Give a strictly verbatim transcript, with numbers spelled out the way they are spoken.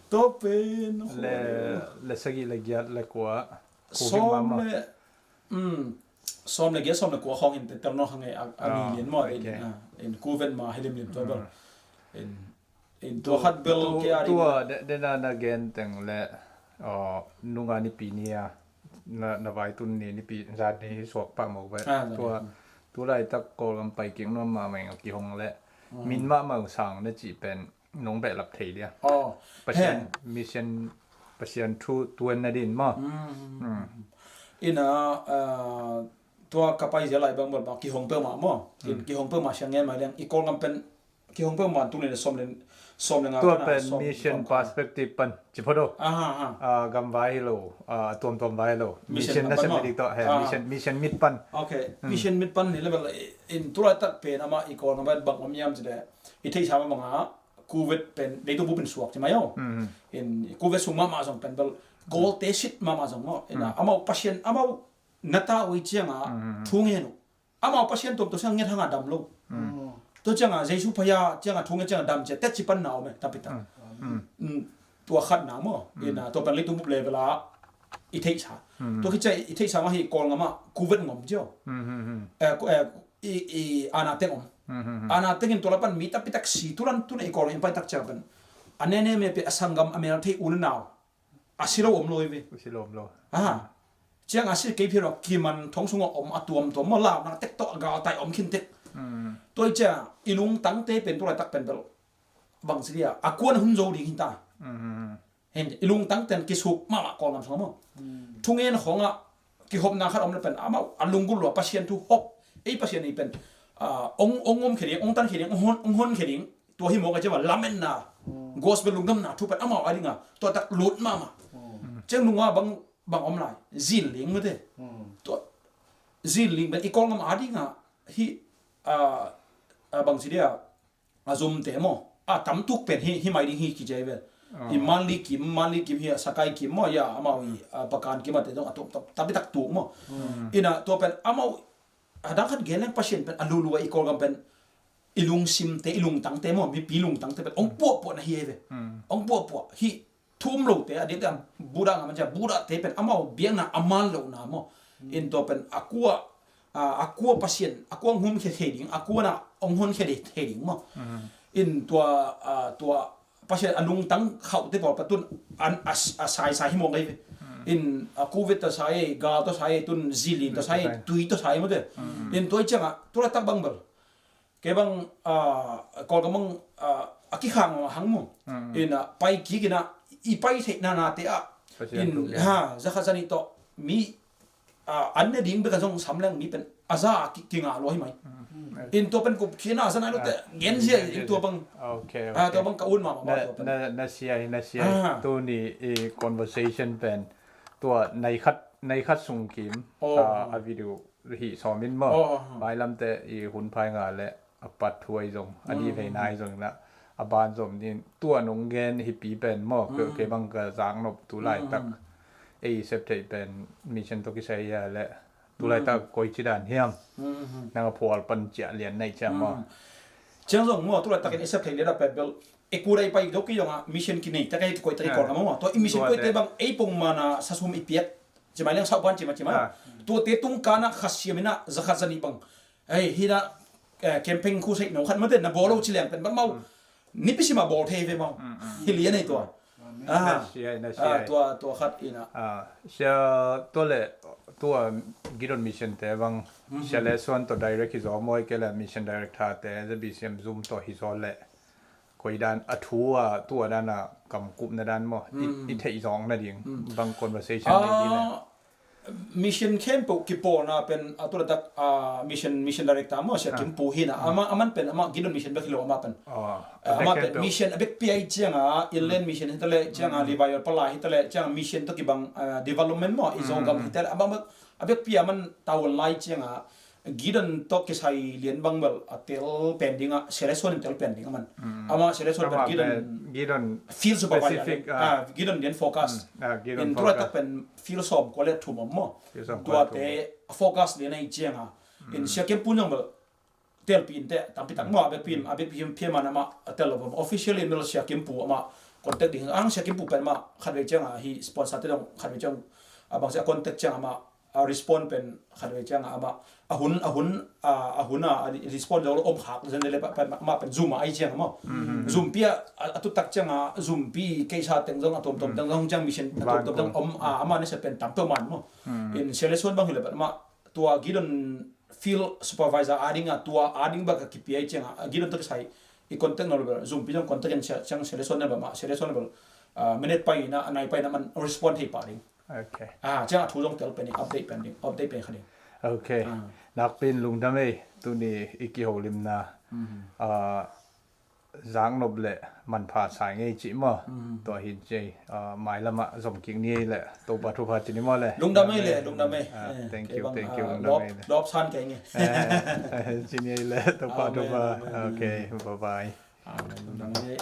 Tua pen le, le sagih le giat le kua, covid sawm mama le, um, sawm le giat, sawm le kua khawng in te tel nawn kha ngei a, a ah, ni lian maw, okay. In, ah, in covid ma hi limlim tua bel. Mm. In, in tua khat bel tu, kia tua ding de, de na, na gen teng le, oh, nunga nipi ni a, na, na vai tun ni, nipi zan ni suak pah mo ve. Ah, zan ni. Tua, tu laitak Kawlgam pai kik nuam mahmah ing a kihong le, mm, min mahmah sang na cih pen nong behlap thei dia. Oh. Pasian, he. Mission, Pasian thu tuan na din maw. Mm. Mm. Ina, ah, tua ka pai zia lai bang bol ma kihong peuhmah maw. In, mm, kihong peuhmah siang ngen mai liang i Kawlgam pen kihong peuhmah tu ni le sawm le, sawm le nga tua pana, pen sawm mission peuhmah perspective pan ci phodo. Aha, aha. Ah, gam vai lo, ah, tuamtuam vai lo. Mission mission na pan sem maw. Dik to, he, ah, mission, mission mit pan. Okay. Mm. Mission mit pan ni level in tu laitak pen ama i Kawlgam pen bang om iam ci le. I theihsa mah banga covid pen leitung bup in suak ci mai aw. Mm. In covid sung mahmah zong pen bel Kawlte sit mahmah zong maw. In, mm, amau Pasian, amau na ta uh i cianga, mm, thu ngen uh. Amau Pasian tuamtuam siang nget hanga dam lo. Mm. Tua cianga Jesu phaya cianga thu ngen cianga dam cia tet ci pan na om e, tampi tak. Mm. Mm. Mm. Tua khat na maw. Mm. In, ah, tua pen leitung bup level a i theihsa. Mm. Tua khit cia i theihsa mah hi Kawlgam ah covid ngom cia. Mm, mm, mm. Eh, ku-, eh, i, i ana teng om. Mm, mm, mm. Ana tengin tua la pan mi tampi tak si tu lan tu na i Kawlgam in pai tak cia pen. A nene me pe a sanggam a mel thei u le nau. A si lo om lo hi ve. A si lo om lo. Aha. Ciang a si kei phian lo kiman thong sungah om a tuamtuam maw lau na tek tawh a galtai om khin tek. Mm. Tua i cia i lungtangte pen tu laitak pen bel. Bang si dia. A kuan hun zo ding hi ta. Mm. Hen, i lungtang ten kisuk mahmah Kawlgam sungah maw. Mm. Thungen khawngah kihopna khat om le pen amau a lunggulh lua Pasian thu hop. Ei Pasian ei pen, ah, ong, ong om khia ding, ong tan khia ding, ong hon, ong hon khia ding. Tua hi mawk a ciamah lamenna, mm, gospel lungdamna thu pen amau a dinga tua tak lut mahmah. Mm. Ciang nunga bang, bang om lai. Zin ling mate. Mm. Tua zin ling pen i Kawlgam a dinga hi, ah, ah, bang si dia. A zumte maw. A tam tuk pen hi, hi mai ding hi kici ai vel. Ah. I Manli kim, Manli kim hi a Sakai kim maw, ya, amau hi, a Pakan kim a te zong a tuk, tam, tampi tak tuk maw. Mm. Ina tua pen amau, a dang khat gen leng Pasian pen a lulua i Kawlgam pen i lungsimte, i lungtangte maw, mipi lungtangte pen ong puahpuah na hi ai ve. Mm. Ong puahpuah hi. Thu um lote, a diakte, Buddha nga man cia, Buddha te pen amau biakna a man lohna maw. Mm. In tua pen a kua, a, a kua Pasian, a kua hong hon khia thei ding, a kua na hong hon khia thei ding maw. Mm. In tua, a, tua Pasian a lungtang khauhte pawl patun an, a, a saisai hi mawk ngei ve. Mm. In a covid ta sai, gal ta sai, tun zilin ta sai, tui ta sai mawte. Mm. In tua i ciangah, tu laitak bang bel. Kei bang, ah, Kawlgam bang, ah, a kikhang hang mu. Mm. In, ah, pai kik in ah, i pai theihna nate ah. Pasian in, thu gen. Ha, zakhat zanih tawh mi, ah, an ne ding bek a zong sam leng mi pen a za ki, kinga lua hi mai. Mm. In tua pen kup khin a za nai lo te, ah, gen zia gen in zia tua bang. Okay, ah, okay. Tua bang ka un mama na, tua pen. Na, na sia hi, na sia hi. Ah. Tuni i conversation pen. Tua nai khat, nai khat sung kim, oh, ah, a video hih sawm in maw. Oh, oh, oh. Mailamte i hun phai nga le a pat thuai zong, a di vei nai zong na, a ban zom din tua nong gen hi pi pen maw, ke, ke bang ka zak nop tu laitak. Ei sep thei pen mission to kisai ya le, tu laitak koi ci dan hiam. Nang a phual pan cia lian nai cia maw. Ciang zong maw, tu laitak in i sep thei lian a pet bel, e ku dai pai do ki zong a mission ki nei, tak ai ki koi tak i kor ka maw. Tua i mission koi te bang, ei pong mana sasum i piak. Cimai leng saupan cima cima. Ah. Tuate tung kana khasiam ina zakhat zani bang. Hei, hina, eh, campaign khu sei no khat mate na bolo ci leng pen bang mau. Mm. Nipi sima bol thei ve mau. Mm, mm. Hi lian ei tua. Amen. Ah. Na sia, na sia. Ah, tua, tua khat ina. Ah, sia tua le, tua Gideon Mission te bang. Mm-hmm. Sia le suan to direct hi zo moi ke le mission director te, the B C M Zoom to hi zo le. Koi dan a thu a, tu a dan a kam kupna dan maw. I, mm, i theih zawng nading, mm, bang conversation nei ding le. Ah, mission khempeuh kipawlna pen a tu latak, ah, mission, mission director maw, Sia, ah, Kim Pu hi na. Mm. Ama, aman pen, ama Gideon Mission bek hi lo ama pen. Ah, eh, ama pen khempeuh. Mission a bek piai cianga, Inland, mm, Mission hi ta le, cianga, mm, Revival Palai hi ta le, cianga mission to kibang, ah, development maw, i Zogam, mm, hi ta le, ama, ama, a bek pia man tawn lai cianga, Gideon tawh kisai lian bang bel a tel pen ding a, Sia le suan in tel pen ding a man. Mm. Ama Sia le suan pen Gideon, Gideon field supervisor, specific, ah, ah, Gideon lian focus. Mm, ah, Gideon focus. In tu laitak pen field sawm kua le thum om maw. Field sawm kua le thum. Tuate a focus lian a i cianga. Mm. In Sia Kim Pu in zong bel telpi in te tampi tak maw, a bekpi, mm, a bekpi pia man ama a tel lo bang. Officially in bel Sia Kim Pu ama contact ding. Ang siakim pu pen mah khatvei ciangah hi sponsor te dong khatvei ciang a bangsia contact ciangah mah a respond pen khatvei ciangah amah a hun a hun a a hun a respond lo om khak zen le pa pa ma pen Zoom a ai ciang maw. Zoom pi a a tutak ciang a Zoom pi keisa teng zong a tom tom teng zong ciang mission a tom tom teng om a ama ne se pen tam pe man maw. In selection bang hi le pa ma tua Gideon field supervisor a ding a tua a ding ba ka kipi ai ciang a Gideon to kisai i contact no le Zoom pi zong contact in ciang selection ne ba ma selection ne ba minute pai na nai pai na man respond thei pa ding. Okay. Ah, ciang a thu zong tel pen ding, update pen ding, update pen kha ding. Okay. Ah. Nakpin lungdam ei, tuni i kiholimna. Ah, zaknop le manpha sai ngei cih maw. Tua hin cei, ah, mailamah zom kik ni ei le, Topa thupha ci ni maw le. Lungdam ei le, lungdam ei. Ah, eh, thank you, thank you, ah, lungdam ei le. Lop san kei nge. Eh, ci ni ei le, Topa thupha. Amen, amen. Okay, bye bye. Amen, lungdam ei.